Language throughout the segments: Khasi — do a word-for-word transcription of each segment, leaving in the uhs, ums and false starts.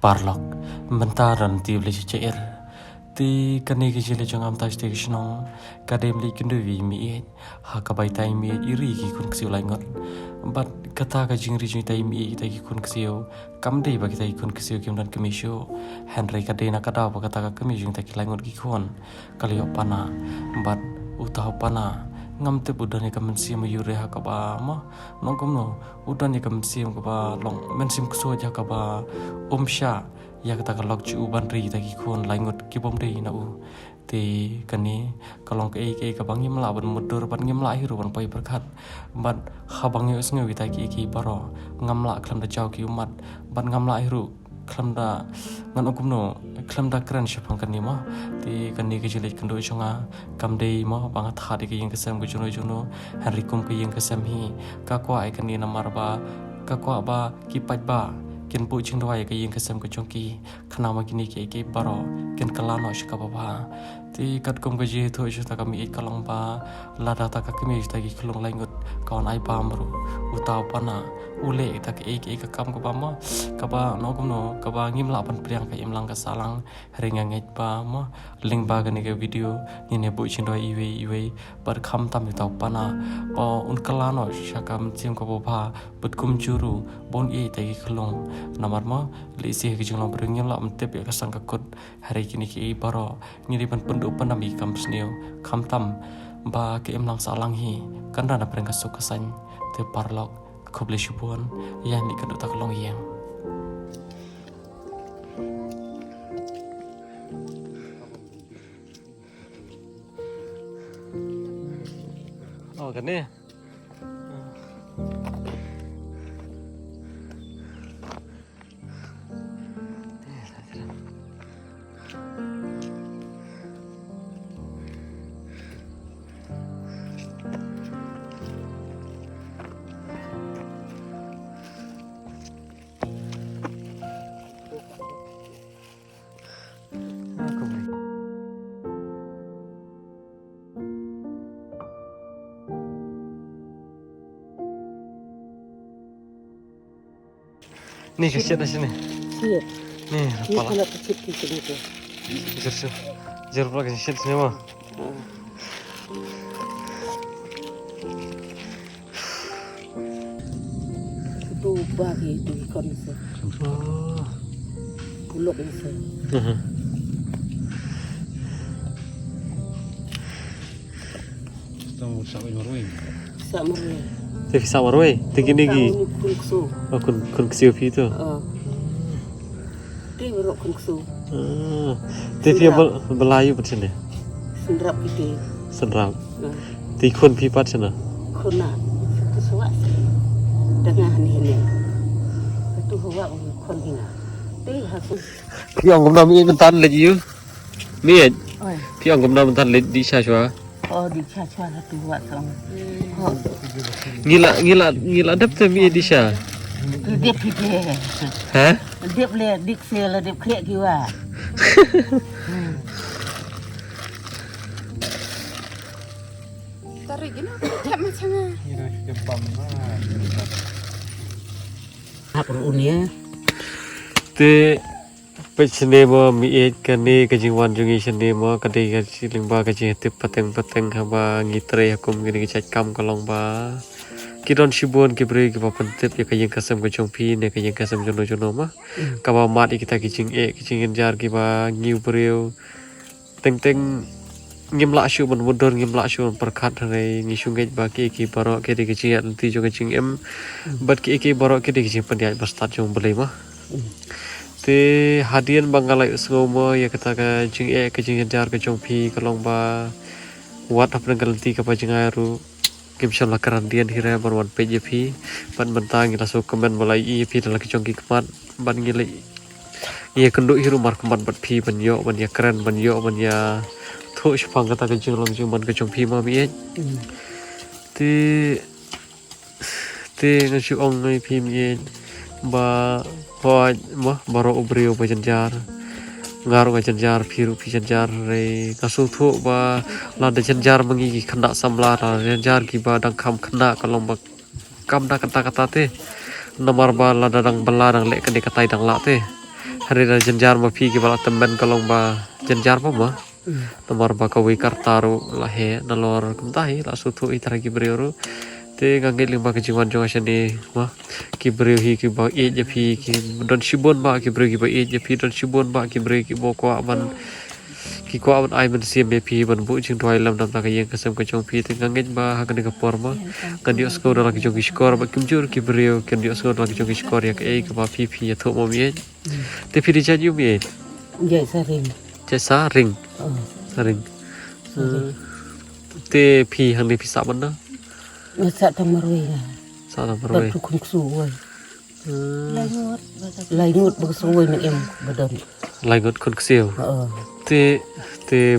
Paralok, mynta don tip lei sha chair. Te kane ka jingïaleit jong nga mynta sha te ka shnong, ka dei ban leit kynduh ïa i mei ïeit. Ha kaba itai i mei ïeit i ri ïa ki khun ksiew lai ngut. Bad kata ka jingri jong itai i mei ïeit ïa kita ki khun ksiew, kam dei ba kita ki khun ksiew kim don kmie shuh. Hynrei ka dei na ka daw ba kata ka kmie jong kita ki lai ngut ki khun ka la ïoh pana. Bad uta u pana, ngam tip u don ïa ka mynsiem aiu re ha kaba ma, nongkumno, u don ïa ka mynsiem kaba long mynsiem ksuid ha kaba um shah ïa kata ka lok jong u ban ri ïa kita ki khun lai ngut ki bym dei na u. Te kane ka long kaei kaei kaba ngim lah ban mutdur bad ngim lah hi ruh ban poi pyrkhat. Bad haba nga ïohsngew kita kiei kiei baroh, ngam lah khlem da jaw ki ummat, bad ngam lah hi ruh khlem da, ngan ong kumno, khlem da kren shaphang kane mo. Te kane ka jingïaleit kynduh jong nga kam dei mo ba nga thad ïa ka ïing ka sem ka jong no jong no, hynrei kum ka ïing ka sem hi, ka kwah ïa kane namar ba ka kwah ba ki paidbah kin buh jingduwai ïa ka ïing ka sem ka jong ki, khnang ba kine kiei kiei baroh kin kylla noh sha kaba bha. Te katkum ka jingïathuh jong kata ka mei ïeit ka long ba lada kata ka kmie jong kita ki khyllung lai ngut ka wan ai bam ruh, uta u pana u leh ïa kata kaei kaei ka kam kaba ma, kaba nongkumno, kaba ngim lah ban pdiang ka imlang ka sahlang. Hynrei nga ngeit ba ma, lyngba kane ka video ngin ïa buh jingduwai iwei iwei bad khamtam ïa uta u pana ba un kylla noh sha ka mynsiem kaba bha bad kumjuh ruh ba un ïeit ïa kita ki khyllung. Namar ma, lehse ha ka jinglong briew ngim lah ban tip ïa ka sang ka kut. Hynrei kine kiei baroh ngi dei ban pynduh pyndam ïa ki kam sniew, khamtam ba ka imlang sahlang hi kan don hapdeng ka suk ka saiñ. Te paralok, khublei shibun, ïa ngi kynduh ta ka longïing. Oh, kane. Ni ka shet na sini. Shet. Ni, ni pala. Kala ka shet ki sini tu. Jer shet. Jer pala ka shet sini ma. Ah. Tu ba ki tu ki kon se. Oh. Pulok ni se. Mhm. Tang sah marwei. Sah marwei. Te phi sah marwei. Te kine ki. Sah marwei khun ksiew. Oh, khun, khun ksiew phi tu. Oh. Te baroh khun ksiew. Ah. Te phi ba, ba la ïoh pat shane. Synrap kite. Synrap. Ah. Te khun phi pat shane. Khun na. Te sawak se. Tengah ni ni. Te tu sawak khun hina. Te hasu. Phi ong kumno mei mynta leit ïa u. Mei. Oi. Phi ong kumno mynta leit dih sha shuwa. Oh, dih sha shuwa la tu wat song. Oh. Ngi la, ngi la, ngi la dep te mei dih sha. Dep hi te. Ha? Dep le dik se la dep khreh ki wa. Tarik gina, chat ma changa. Hap ruh un ïa. Te Peit shane mo mei ïeit, kane ka jingwan jong ngi shane mo ka dei ka lyngba ka jingtip pateng pateng haba ngi trei ha kum kine ki jait kam ka long ba ki don shibun ki briew kiba pyntip ïa ka ïing ka sem ka jong phi ne ka ïing ka sem jong no jong no mo. Mm. Kaba mad ïa kita ki jingeh ki jingjynjar kiba ngi u briew teng teng ngim lah shuh ban mutdur, ngim lah shuh ban pyrkhat, hynrei ngi shu ngeit ba kiei kiei baroh ki dei ki jingïaid jong ka jingim. Mm. Bad kiei kiei baroh ki dei ki jingpynïaid ba stad jong U Blei mo. Te hadien ba nga la ïohsngew mo ïa kata ka jingeh ka jingjynjar ka jong phi ka long ba wat hapdeng ka lynti kaba jngai ruh kim shym la kren dien hi re ban wan peit ïa phi. Bad mynta ngi la shu kmen ba la ïohi ïa phi da la ki jong ki khmat bad ngi la ïakynduh hi ruh markhmat bad phi ban ïoh ban ïakren ban ïoh ban ïathuh shaphang kata ka jinglong jingman ka jong phi mo mei ïeit. Mm. Te Te nga shu ong ïa phi mei ïeit ba hooid mo baroh u briew ba jynjar. Nga ruh nga jynjar, phi ruh phi jynjar, hynrei nga sngewthuh ba lada jynjar ma ngi ki khynnah samla, lada jynjar kiba dang kham khynnah ka long ba kam da kata kata te. Namar ba lada dang bylla dang leh kane katai dang lah te. Hynrei da jynjar ma phi kiba la tymmen ka long ba jynjar ba ma. Namar ba kawei ka rta ruh la heh nalor kumta hi la sngewthuh hi trai ki briew ruh. Te nga ngeit lyngba ka jingwan jong nga shane ma, ki briew hi kiba ïeit ïa phi ki don shibun ba ki briew kiba ïeit ïa phi, don shibun ba ki briew kiba kwah ban, ki kwah ban ai mynsiem ïa phi ban buh jingduwai lem na ka ïing ka sem ka jong phi. Te nga ngeit ba ha kane ka por ma ngan ïohsngew da la ki jong ki shkor ba kim jur ki briew kin ïohsngew da la ki jong ki shkor ïa kaei kaba phi phi ïathuh ma ïeit. Te phi dei jait aïu ïeit? Jait Saring. Jait Saring. Oh. Saring. Saring. Eh, te phi hangne phi sah ban na? Nga sah tang marwei nga. Sah tang marwei. Bad tu khun ksiew wei. Hmm. Lai ngut ba ka siew wei nang em ba don. Lai ngut khun ksiew. Oo. Te, te,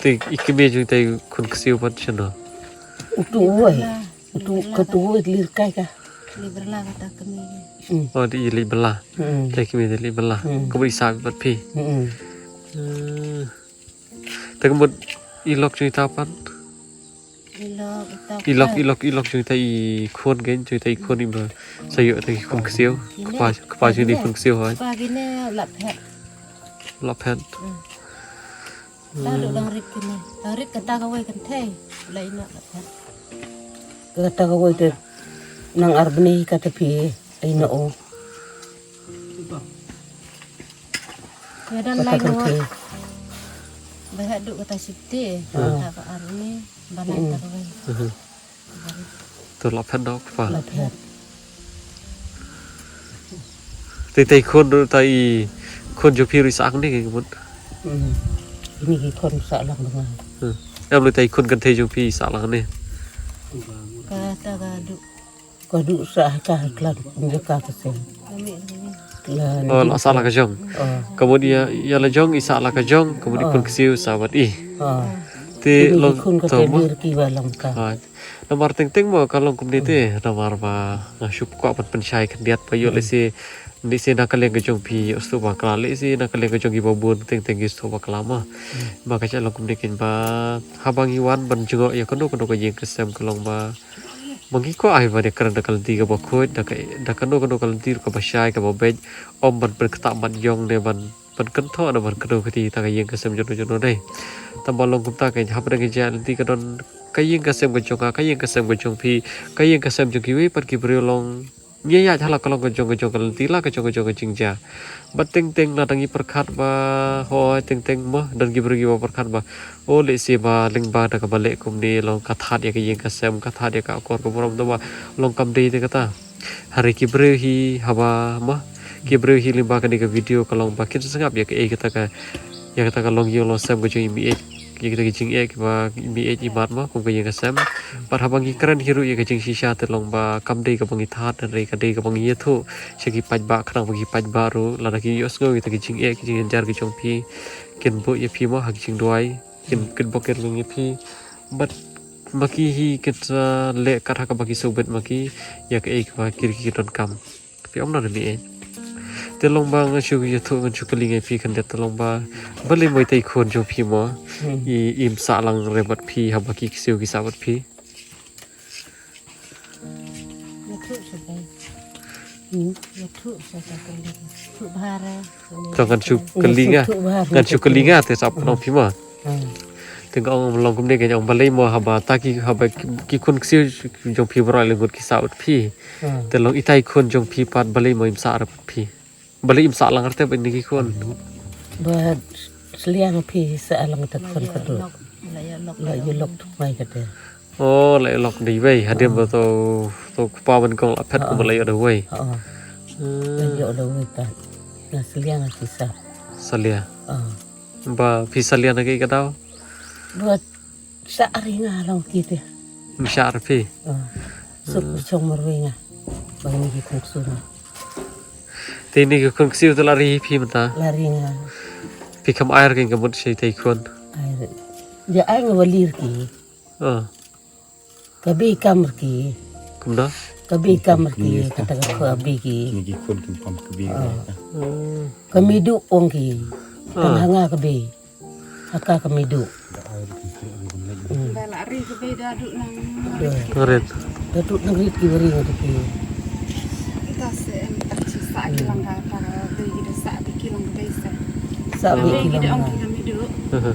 te i kmie jong te khun ksiew pat shano? Utu wei. Utu, katu wei lir kai ka. Li Berla kata kmie. Hmm. Oh, di Li Berla. Hmm. Te kmie di Li Berla. Hmm. Ka mut i sah pat phi. Hmm. Hmm. Te ka mut i lok jong ita pat. I lok ita pat. I lok, i lok, i lok jong ita i khun kein, jong ita i khun i ba sa ïoh ita i khun ksiew. Kpa, kpa jong i khun ksiew hoi. Kpa kine la phet. La phet. Hmm. Ta dang rit kine. Ta rit kata kawei kan thei. La ina la phet. Kata kawei te nang ar bnai kata phi. Ai na o. Ïa don lai ngut. Ba haduh kata shipti. Kata ka ar ni ba lai ta kawei. To la phet dok pa. La phet. Te te khun ruh ta i khun jong phi ruh i sah hangne ka mut. Ini ki khun sah lang dengan. Em le ta i khun kan te jong phi sah lang hangne. Kata ka duk. Ka duk sah ka klan jaka ka sem. Oh, la sah la ka jong. Oh. Ka mut ïa, ïa la jong i sah la ka jong, ka mut i khun ksiew sah bad i. Oh. Te long khun ka to mo. Ki ba long ka. Ah. Namar teng teng mo ka long kumne te, namar ba nga shu kwah ban pynshai khyndiat ba ïoh lehse, lehse na ka liang ka jong phi ïoh sngewthuh bakla, lehse na ka liang ka jong ki ba bun teng teng ki sngewthuh bakla mo. Ba ka jaka long kumne kein ba haba ngi wan ban jngoh ïa kano kano ka ïing ka sem ka long ba ma ngi kwah ai ban ïakren da ka lynti kaba khuid, da ka, da kano kano ka lynti ruh kaba shai, kaba beit, ym ban pynktah mat ïong ne ban, ban kynthoh ne ban kdew kti ïa ka ïing ka sem jong no jong no dei. Tang ba long kumta kein hapdeng ka jaka lynti ka don ka ïing ka sem ka jong nga, ka ïing ka sem ka jong phi, ka ïing ka sem jong kiwei pat ki briew long. Ngi ïa ïaid ha la ka long ka jong ka jong ka lynti, la ka jong ka jong ka jingjia. Bad teng teng la dang ngi pyrkhat ba, hooid teng teng mo, don ki briew kiba pyrkhat ba, o lehse ba lyngba da kaba leh kumne long ka thad ïa ka ïing ka sem, ka thad ïa ka akor ka burom, tangba long kam dei te kata. Hynrei ki briew hi haba mo, ki briew hi lyngba kane ka video ka long ba kin sngap ïa kaei kata ka, ïa kata ka long ïing long sem ka jong i meiieit, ïa kita ki jingeh kiba i meiieit i mad mo kum ka ïing ka sem. Bad haba ngi kren hi ruh ïa ka jingshisha te long ba kam dei kaba ngi thad, hynrei ka dei kaba ngi ïathuh sha ki paidbah, khnang ba ki paidbah ruh lada ki ïohsngew ïa kita ki jingeh ki jingjynjar ki jong phi, kin buh ïa phi mo ha ki jingduwai, kin, kin bok kin lung ïa phi. Bad ma ki hi kin sa leh kat ha kaba ki sngewbit ma ki ïa kaei kaba ki, ki donkam. Phi ong na meiieit. Te long ba nga shu ïathuh, nga shu kylli ïa phi khyndiat, te long ba balei mo ita i khun jong phi mo i, im sah lang re bad phi haba ki ksiew ki sah bad phi. Ïathuh sha phi. Hmm. Ïathuh sha phi. Ïathuh bha re. To ngan shu kylli nga. Ngan shu kylli nga te sa pynong phi mo. Hmm. Te nga ong long kumne, nga ong balei mo haba ta ki, haba ki, ki khun ksiew jong phi baroh lai ngut ki sah bad phi. Hmm. Te long ita i khun jong phi pat balei mo im sah re bad phi. Balei im sah lang re te bad ine ki khun. Ba sliang phi sah lang ta khun ka duk. La ïa lok. La ïa lok tuk mai ka te. Oh, la ïa lok dei wei. Hadien ba to, to kpa ban kong la phet kumba la ïa da wei. Oh. Hmm. La ïa da wei ta. Na sliang ki sah. Salia. Oh. Ba phi salia na kaei ka daw? Ba sah ri nga long ki te. Sah ri phi? Oh. Suk song marwei nga. Ba ngi ki khun ksiew. Te ine ki khun ksiew te la ri phi mynta? La ri nga. Phi kam ai re kein ka mut sha ita i khun? Ai re. Ja ai nga ba lir ki. Oh. Ka bei kam re ki. Kumno? Ka bei kam re ki, kata ka khun ka bei ki. Kine ki khun kim pom ka bei. Oh. Ka mei duk ong ki. Tang ha nga ka bei. Ha ka ka mei duk. Hmm. Ba la ri ka bei da duk nang rit. Rit. Da duk nang rit ki ba ri nga duk ki. Kita se em tak chi sah ki lang ka, ka bei ki da sah ki lang ka Sa bih ki long nga. Aha.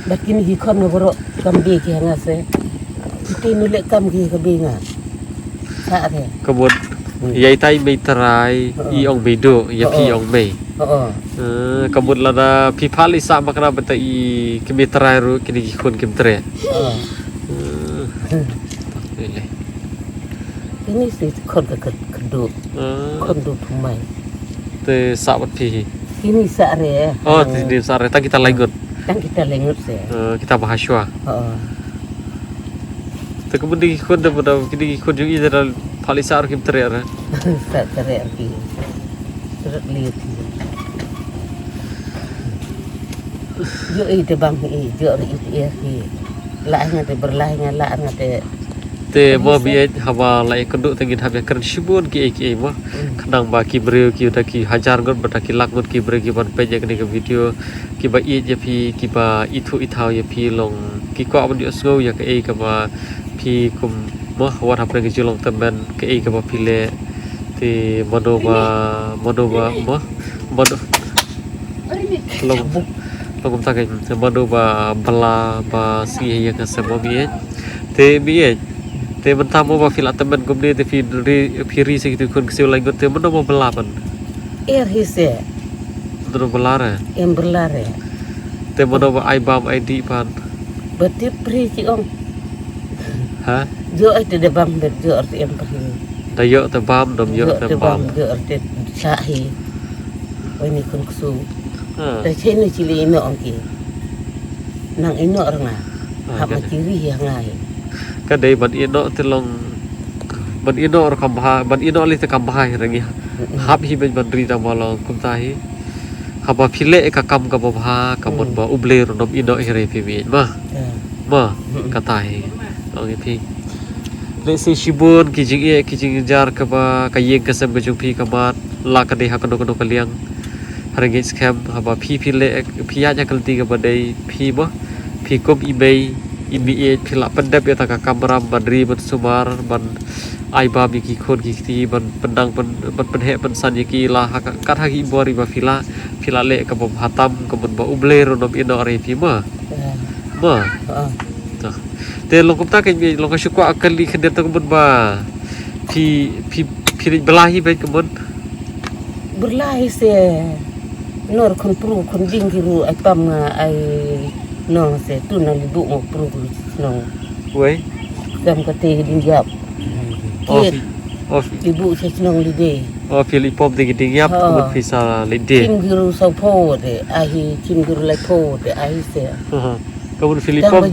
Bad kine ki khon nga baroh kam bih ki ha nga se. Kiti nu leh kam ki ka bih nga. Sa re. Ka mut, hmm, ïa itai mei trai, oh, i ong mei duh, ïa phi, oh, ong mei. Oh, oh. Eh, ka mut lada phi phah lei sah makna bad i ki mei trai ruh kine ki khun kim treh. Oh. Eh. Ini si khon ka, ka, ka duh. Ah. Khon duh pumai. Te sah bad phi hi. Ini sah re. Oh, te ini sah re. Tang kita lai ngut. Tang kita lai ngut se. Eh, kita bha shuwa. Oh. Te ka mut dei ki khun da, da ki dei ki khun jong i da phah lei sah ruh kim treh re. Sah treh ki. Treh li ki. Jo i te bang i, jo i te i. La nga te berlai nga la nga te. Te mo bi ej haba la ïakynduh te ngin hap ïakren shibun kiei kiei mo. Hmm. Khnang ba ki briew ki da ki hajar ngut ba da ki lak ngut ki briew ki ban peit ïa kane ka video, kiba ïeit ïa phi, kiba ithuh ithaw ïa phi long ki kwah ban ïohsngew ïa kaei kaba phi kum mo wat hapdeng ka jinglong tymmen kaei kaba phi leh. Te mano ba, mano ba mo, mano Long, long kumta kein, mano ba bylla ba sngi ha ïing ha sem mo Miej. Te Miej. Te mynta mo ba phi la tymmen kumne te phi ri, phi ri sa kitu khun ksiew lain ngut te mano ba bylla ban. Er hi se. Mano bylla re. Em bylla re. Te mano ba ai bam ai dih ban. Ba tip phi ki ong. Ha? Jo ai te da bam bet jo ar te em phi. Da ïoh te bam, dom ïoh te bam. Jo ar te sa hi. Wei ni khun ksu. Ha. Da chei ni chili ino ong ki. Nang ino ar nga. Ha, hap ma chiri hi ngai. Ka dei ban ino te long. Ban ino ar kam bha, ban ino li te kam bha hi rangi. Mm-mm. Hap hi ban ban ri da ma long kumta hi. Haba phi leh ka kam kaba bha, ka mon ba U Blei ruh un ym ino hi re phi Miej ma. Ma, kata hi. Ong ïa phi. Lehse shibun ki jingeh ki jingjar kaba ka ïing ka sem ka jong phi ka mat la ka dei ha kano kano ka liang. Ha ri ngeit skhem haba phi phi leh phi ïaid ha ka lynti kaba dei phi mo. Phi kum i mei i Miej phi la pyndep ïa ta ka kamram ban ri ban sumar ban ai bam ïa ki khun ki kti ban pyndang ban pynheh pynsan ïa ki la ha ka kat ha ki bor iba phi la phi la leh kaba bha tam ka mon ba U Blei ruh un ym ino re phi ma. Ma. Te long kumta ka long ka shu kwah kali khyndiat ta ka mon ba phi phi phi leh bylla hi bad ka mon. Bylla hi se nor khun pru khun ding ki ru ai pam nga ai nong se tu na li bu ngo pru khun nong. Wei. Kam ka te ding yap. Off. Off. Li bu se nong li de. Off li pom te ding yap ka mon pisa li de. Chim ki ru sau pho de ai hi chim ki ru lai pho de ai se. Ka mon Philip pom.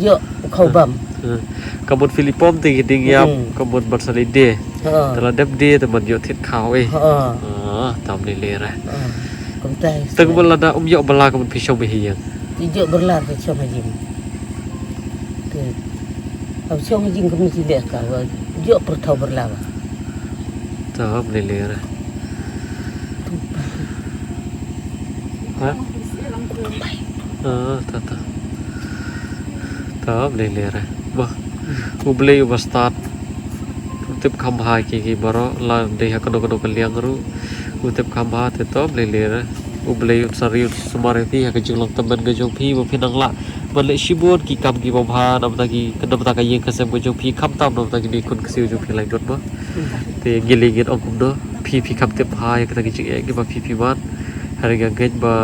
Ka mon Philip pom te ki ding yap ka mon ban sa le de. Te la dep de te man ïoh thied khaw eh. Tam le le ra. Te ka mon lada um ïoh bylla ka mon phi shong beit hi ïing. Ïoh bylla te shong ha ïing. Te. Am shong ha ïing ka mon chi le ka wa ïoh pyrthaw bylla wa. Tam le le ra. Ha? Ah, ta ta. Ta Blei leh re. Bah. U Blei uba stad. U tip kham bha ki ki baroh la dei ha kano kano ka liang ruh. U tip kham bha te to Blei leh re. U Blei un sa ri un sumar ïa phi ha ka jinglong tymmen ka jong phi ba phi nang lah ban leh shibun ki kam kiba bha na bynta ki na bynta ka ïing ka sem ka jong phi khamtam na bynta kine khun ksiew jong phi laingut bah. Te ngi leh ngin ong kumno phi phi kham tip bha ïa kita ki jingeh kiba phi phi mad. Hynrei nga ngeit ba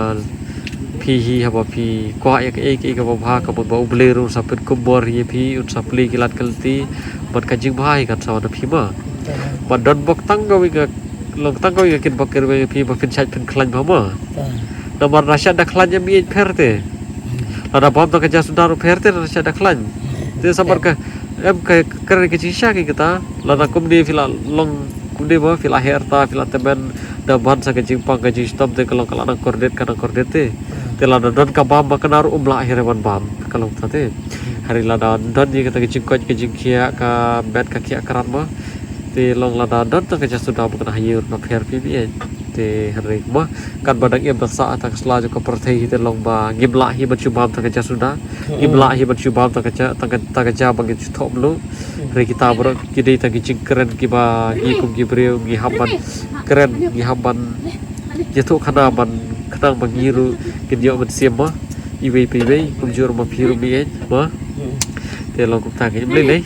phi hi haba phi kwah ïa kaei kaei kaba bha ka mut ba U Blei ruh un sa pynkumbor ïa phi un sa plie ki lad ki lynti bad ka jingbha hi kan sa wan na phi ma. Ba don bok tang kawei ka long tang kawei ka kitbok kitrwiang ïa phi ba phin shait phin khlaiñ bha ma. Namar da shait da khlaiñ ïa Miej pher te. Lada bam da ka jingsuda ruh pher te da shait da khlaiñ. Te samar ka em ka kren ka jingshisha ki kata lada kumne phi la long kumne ba phi la her ta phi la tymmen da ban sa ka jingpang ka jingshitom te ka long ka la nang kordit ka nang kordit te. Te lada don ka bam ba ka na ruh um lah hi re ban bam ka long ta te. Hynrei lada don ïa kata ka jingkoit ka jingkhiah ka bet ka khiah ka rat ma. Te long lada don ta ka jingsuda ba ka na ha ïing ruh na pher phi Miej. Te hynrei ma. Katba dang im da sah ha ta ka sla jong ka pyrthei hi te long ba ngim lah hi ban shu bam ta ka jingsuda. Ngim lah hi ban shu bam ta ka ja ta ka ta ka ja ba ngin shu thoh mluh. Hynrei kita baroh ki dei ta ki jingkren kiba ngi kum ki briew ngi hap ban kren ngi hap ban Ïathuh khana ban khnang ba ngi ruh ngin ïoh mynsiem mo. Iwei pa iwei kumjuh ma phi ruh mih ei mo. Te long kumta kein, ym lei lei.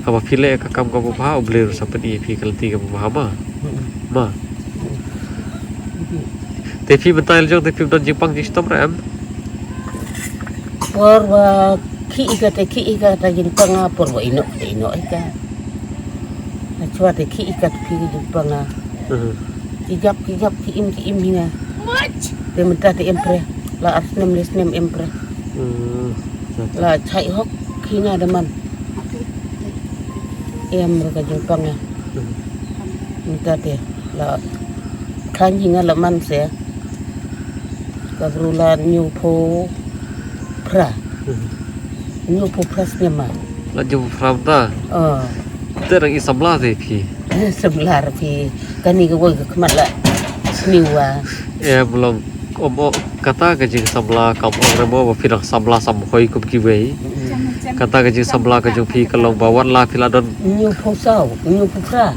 Haba phi leh ka kam kaba bha, U Blei ruh sa pyni ïa phi ka lynti kaba bha mo. Mo. Te phi mynta la jong te phim don jingpang jingshitom re em? Por ba khih ïa kata, khih ïa kata jingpang, por ba ïehnoh te ïehnoh ïa ka. Hashwa te khih ïa kata phi jingpang. Ki jop, ki jop, ki im, ki im hi nga. Te mynta te em pre. La ar snem le snem em pre. La chait hok hi nga da man. Em re ka jingpang nga. Mynta te la khlaiñ hi nga la man se. Ka bru la hynñiewphew phra. Hynñiewphew phra snem ma. La hynñiewphew phra mynta. Te dang i samla te phi. Samla re phi. Kane kawei ka khmat la sniew wa. Em long, ym, kata ka jingsamla kam ong re mo ba phi dang samla samhoi kum kiwei. Kata ka jingsamla ka jong phi ka long ba wat la phi la don. Hynñiewphew saw, hynñiewphew phra.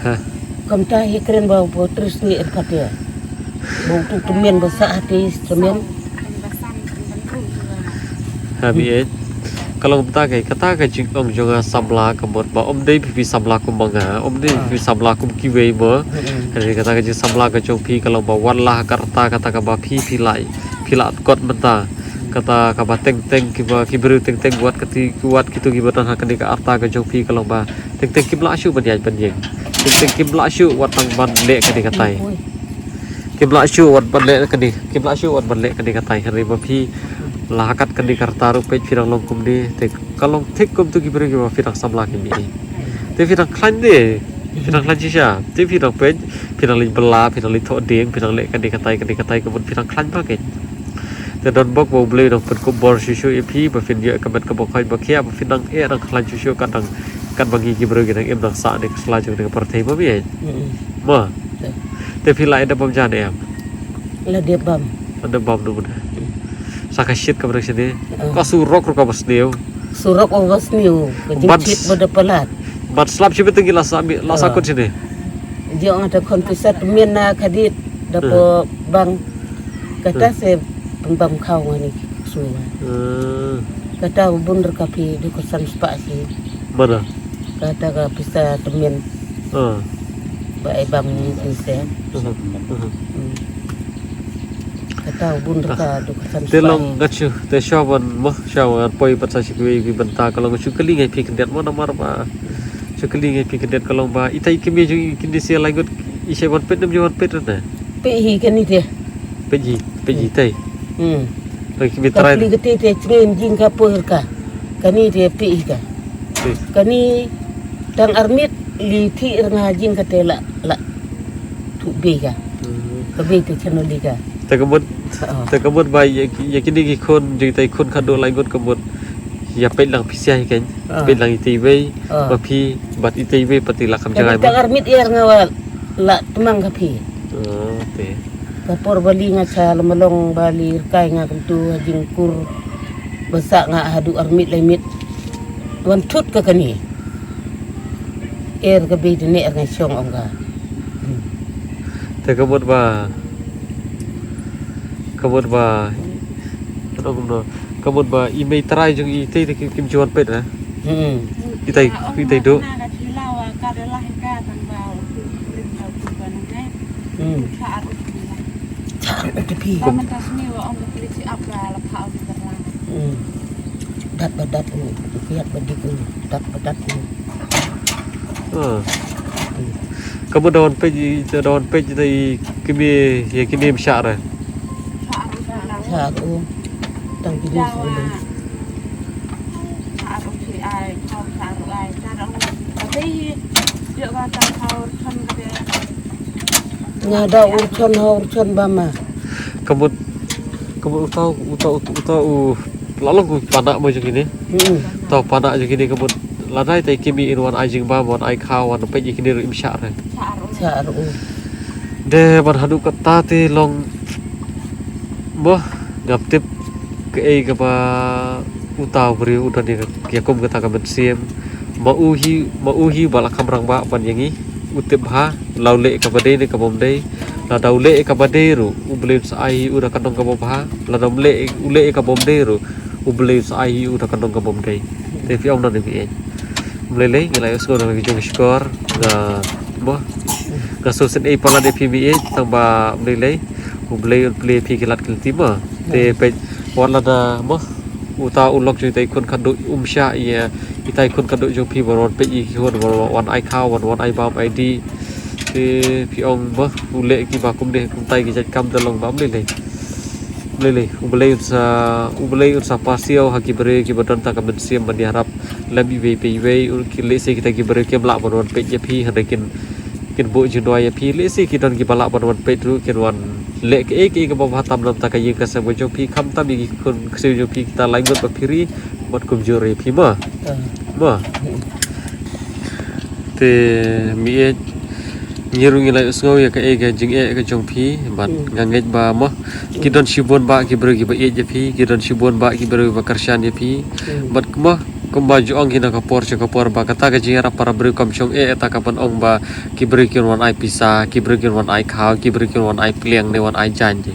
Ha. Kumta hi kren ba u Patrice ni er pate. Ba u tu tymmen ba sah hati tymmen. Ha mi eh. Ka long kumta kei, kata ka jingong jong nga samla ka mut ba ym dei phi samla kum ma nga, ym dei phi samla kum kiwei mo. Hynrei kata ka jingsamla ka jong phi ka long ba wat la ha ka rta kata kaba phi phi lai. Phi la kot mynta. Kata kaba teng teng kiba ki briew teng teng wat kati wat kitu kiba don ha kane ka rta ka jong phi ka long ba teng teng kim lah shuh ban ïaid ban ïeng. Teng teng kim lah shuh wat tang ban leh kane katai. Kim lah shuh wat ban leh kane, kim lah shuh wat ban leh kane katai. Hynrei ba phi la ha kat kane ka rta ruh peit phi dang long kumne, te ka long thik kumtu ki briew kiba phi dang samla ki mih. Te phi dang khlaiñ de, phi dang khlaiñ shisha. Te phi dang peit, phi dang leit bylla, phi dang leit thoh dieng, phi dang leh kane katai kane katai ka mut phi dang khlaiñ ba keiñ. Te don bok ba U Blei u dang pynkup bor shuh shuh ïa phi ba phin ïoh ka met kaba khraw ba khiah ba phin dang eh dang khlaiñ shuh shuh kat dang, kat ba ngi ki briew ki dang im dang sah ne ka sla jong ne ka pyrthei ba mi eh. Mo. Te phi la ïa dep bam ja ne em? La dep bam. La dep bam du ne. Sa ka shit kaba dang shane. Ka surok ruh kaba sniew. Surok ruh kaba sniew. Ka jingshit ba da palat. Ban slap shi bit ngi la sa mi, la sa kut shane. Jong nga te khon pisa tymmen na khadit da po bang. Kata se pynbam khaw nga ni su. Kata u bun re ka phi du ko san spah shi. Mana? Kata ka pisa tymmen. Ba ai bam ni pisa. Kata u bun re ka du ko san spah. Te long nga shu, te shu ban mo, shu ban poi pat sa shi kiwei ki bynta ka long shu kylli ngai phi khyndiat mo namar ba. Shu kylli ngai phi khyndiat ka long ba itai ki mei jong i kine shi lai ngut i shai ban peit nym ju ban peit re ne. Peit hi kane te. Peit hi, peit hi tai. Hmm. Peit ki mei trai. Ka pli kate te chngin jing ka poi re ka. Kane te peit hi ka. Kane tang armit li thi re nga jing kate la la. Thu bei ka. Ka bei te chano li ka. Te ka mut, te ka mut ba ïa kine ki khun jong itai khun khadduh lai ngut ka mut. Ïa peit lang phi sia hi keiñ. Peit lang itei wei ba phi bad itei wei pat i la kham jngai. Tang armit ïa nga wa la tmang ka phi. Te ka por ba li nga cha la malong ba li rkai nga kumtu ha jingkur ba sah nga haduh armit lai mit. Wan thut ka kane. Er ka bei de ne er nga shong ong ka. Te ka mut ba, ka mut ba, ka mut ba i mei trai jong i te te kim ju wan peit re. Itai, itai du. Char u te phi. Dat ba dat u, kiat ba dik u, dat ba dat u. Ka mut da wan peit, da wan peit te i kmie, ïa kmie mshah re. Char u. Tang kmie sbun. Nga da ur chon ha ur chon ba ma. Ka mut, ka mut uta, uta, uta u la long u panak mo jong kine. Uta u panak jong kine ka mut la dei te kmie in wan ai jingbam wan ai khaw wan peit ïa kine ruh im shah re. Shah ruh. De ban haduh kata te long mo ngam tip kaei kaba uta u briew u don ïa kum kata ka mynsiem. Ma u hi, ma u hi ba la kham rangbah ban ïa ngi. u tip bha, la u leh kaba dei ne kaba ym dei. Lada u leh kaba dei ruh, U Blei un sa ai hi u da ka nong kaba bha. Lada um leh, u leh kaba ym dei ruh, U Blei un sa ai hi u da ka nong kaba ym dei. Te phi ong nang ne phi ïeit. Ym lei lei, ngi la ïohsngew na ka jong ka shkor, nga, mo, nga sngewsih ei palat ïa phi, phi ïeit, tang ba ym lei lei, U Blei un plie ïa phi ki lad ki lynti mo. Te peit, wat lada mo, uta u lok jong itai i khun khatduh um shah ïa itai i khun khatduh jong phi ban wan peit ïa ki khun, ban wan ai khaw, ban wan ai bam ai dih. Te phi ong mo, u leh kiba kumne kumtai ki jait kam, te long ba ym lei lei. Ym lei lei, U Blei un sa, U Blei un sa pasiaw ha ki briew kiba don tang ka mynsiem ban ïarap lem iwei pa iwei. Lehse kita ki briew kim lah ban wan peit ïa phi, hynrei kin, kin buh jingduwai ïa phi. Lehse ki don kiba lah ban wan peit ruh, kin wan leh kaei kaei kaba bha tam na ka bynta ka ïing ka sem ka jong phi, khamtam ïa ki khun ksiew jong phi kita lai ngut ba phi ri, bad kumjuh ïa phi mo. Mo. Te mei, ngi ruh ngi la ïohsngew ïa kaei ka jingeh ka jong phi, bad nga ngeit ba mo, ki don shibun bah ki briew kiba ïeit ïa phi, ki don shibun bah ki briew ba kyrshan ïa phi. Bad mo, kumba ju ong hi na ka por sha ka por ba kata ka jingïarap para briew kam shong eh ïa kata kaban ong ba ki briew kin wan ai pisa, ki briew kin wan ai khaw, ki briew kin wan ai pliang ne wan ai jaiñ.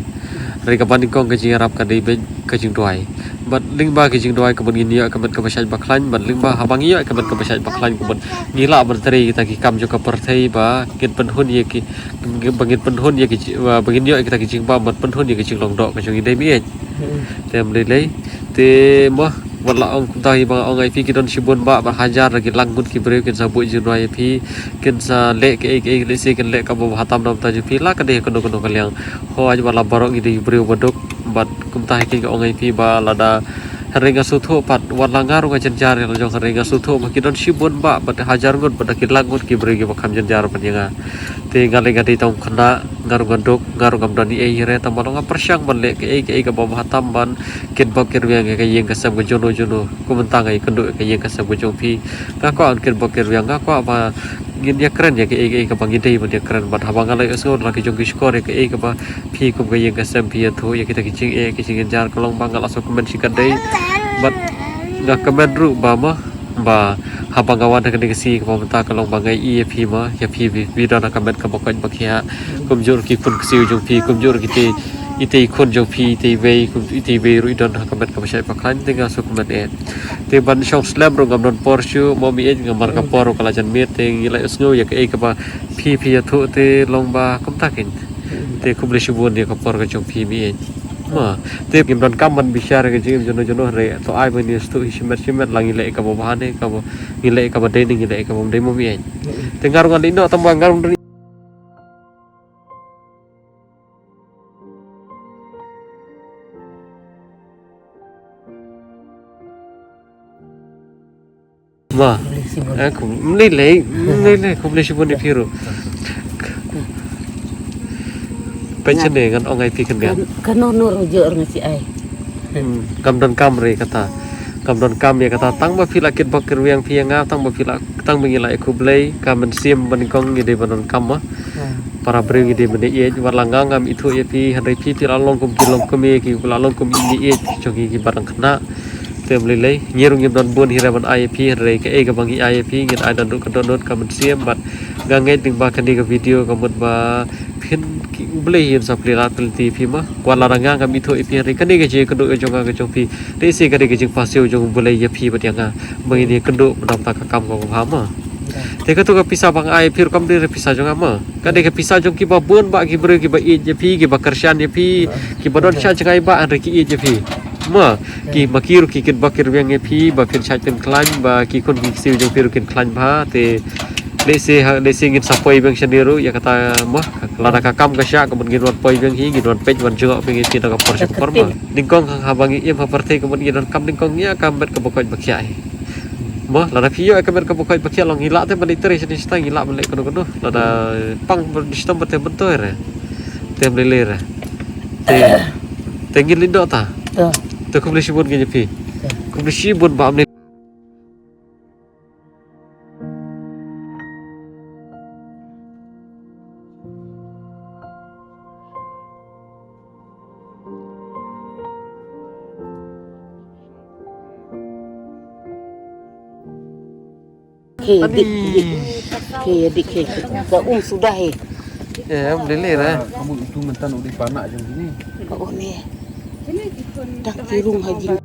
Hynrei kaba nyngkong ka jingïarap ka dei beit ka jingduwai. Bad lyngba ka jingduwai ka mut ngin ïoh ïa ka met kaba shait ba khlaiñ, bad lyngba haba ngi ïoh ïa ka met kaba shait ba khlaiñ ka mut ngi lah ban trei kita ki kam jong ka pyrthei ba ngin pynhun ïa ki, ba ngin pynhun ïa ki ji-, ba, ba ngin ïoh ïa kita ki jingbam bad pynhun ïa ki jinglong doh ka jong ngi, dei mei. Te ym lei lei. Te mo, wat la ong kumta hi ba nga ong ïa phi, ki don shibun bah, ba hajar, ki lak ngut ki briew kin sa buh jingduwai ïa phi, kin sa leh kaei kaei, lehse kin leh kaba bha tam na ka bynta jong phi, la ka dei ha kano kano ka liang. Hooid, wat la baroh ngi dei ki briew ba duk, bad kumta hi kein nga ong ïa phi ba lada, hynrei nga sngewthuh pat, wat la nga ruh nga jynjar ïa la jong, hynrei nga sngewthuh ba ki don shibun bah, bad hajar ngut, bad ki lak ngut ki briew kiba kham jynjar pat ïa nga. Te nga leh nga dei tang u khynnah, nga ruh nga duk, nga ruh ngam don ei ei hi re, tang ba long nga pyrshang ban leh kaei kaei kaba bha tam ban kitbok kitrwiang ïa ka ïing ka sem ka junom junom. Kumta nga ïakynduh ïa ka ïing ka sem ka jong phi. Nga kwah ban kitbok kitrwiang, nga kwah ba ngin ïakren ïa kaei kaei kaba ngi dei ban ïakren, bad haba nga la ïohsngew da la ki jong ki shkor ïa kaei kaba phi kum ka ïing ka sem phi ïathuh ïa kita ki jingeh ki jingjynjar, ka long ba nga la sngewkmen shikatdei. Bad nga kmen ruh ba mo, ba haba nga wan ha kane ka sngi kaba mynta ka long ba nga ïohi ïa phi mo, ïa phi phi, phi don ha ka met kaba koit ba khiah. Kumjuh ruh ki khun ksiew jong phi, kumjuh ruh kitei, itei i khun jong phi, itei iwei, kum, itei iwei ruh i don ha ka met kaba shait ba khlaiñ, te nga sngewkmen eh. Te ban shong slem ruh ngam don por shuh mo mei, nga mar ka por ruh ka la jan miet, te ngi la ïohsngew ïa kaei kaba phi phi ïathuh, te long ba kumta kein. Te khublei shibun ïa ka por ka jong phi mei. Ma, te ngim donkam ban bishar ka jingim junom junom, hynrei to ai ba ngin sngewthuh hi shimet shimet, la ngi leh kaba bha ne kaba, ngi leh kaba dei ne ngi leh kaba ym dei mo mei. Te nga ruh ngan leit noh, tang ba nga ruh Ba. Khublei shibun. Eh, khub-, ym lei lei, ym lei lei, khublei shibun ïa phi ruh. Peit shane ngan ong ïa phi khyndiat biang. Kan, kan noh noh ruh jur nga shu ai. Hmm, kam donkam re kata. Kam donkam ïa kata, tang ba phi la kitbok kitrwiang phi ïa nga, tang ba phi la, tang ba ngi la ïakhublei, ka mynsiem ba nyngkong ngi dei ban donkam mo. Hmm. Para briew ngi dei ban ïeit, wat la nga ngam ithuh ïa phi, hynrei phi phi la long kum ki longkmie, ki la long kum ki ïeit jong ngi kiba dang khynnah. Te ym lei lei, ngi ruh ngim don bun hi re ban ai ïa phi, hynrei kaei kaba ngi ai ïa phi, ngin ai naduh ka dohnud ka mynsiem, bad nga ngeit lyngba kane ka video ka mut ba phin, ki, U Blei un sa plie lad plie lynti ïa phi mo. Wat la nga ngam ithuh ïa phi, hynrei kane ka jingïakynduh ka jong nga ka jong phi, te lehse ka dei ka jingpasiaw jong U Blei ïa phi bad ïa nga, ba ngin ïakynduh na ka bynta ka kam kaba bha mo. Te kato ka pisa ba nga ai ïa phi ruh kam dei re pisa jong nga mo. Ka dei ka pisa jong kiba bun bah ki briew kiba ïeit ïa phi, kiba kyrshan ïa phi, kiba don shah jngai bah hynrei ki ïeit ïa phi. Mo, ki, ma ki ruh ki kitbok kitrwiang ïa phi, ba phin shait phin khlaiñ, ba ki khun ki ksiew jong phi ruh kin khlaiñ bha, te lehse ha, lehse ngin sa poi biang shane ruh ïa kata mo, lada ka kam ka shah, ka mut ngin wan poi biang hi, ngin wan peit wan jngoh biang ïa phi na ka por sha ka por mo. Nyngkong haba ngi im ha pyrthei ka mut ngi donkam nyngkong ïa ka met kaba koit ba khiah hi. Mo, lada phi ïoh ïa ka met kaba koit ba khiah long ngi lah te ban ïatrei shane shatai, ngi lah ban leh kano kano. Lada pang ba shitom ba te ban toi re. Te ym lei lei re. Te, te ngin leit noh ta. Te khublei shibun ïa phi. Khublei shibun bah mei. He dik dik. He dik he. Ka um suda he. Eh, am lele ra. Kamu itu mentan udi panak jong sini. Oh ne. Dak tirung haji.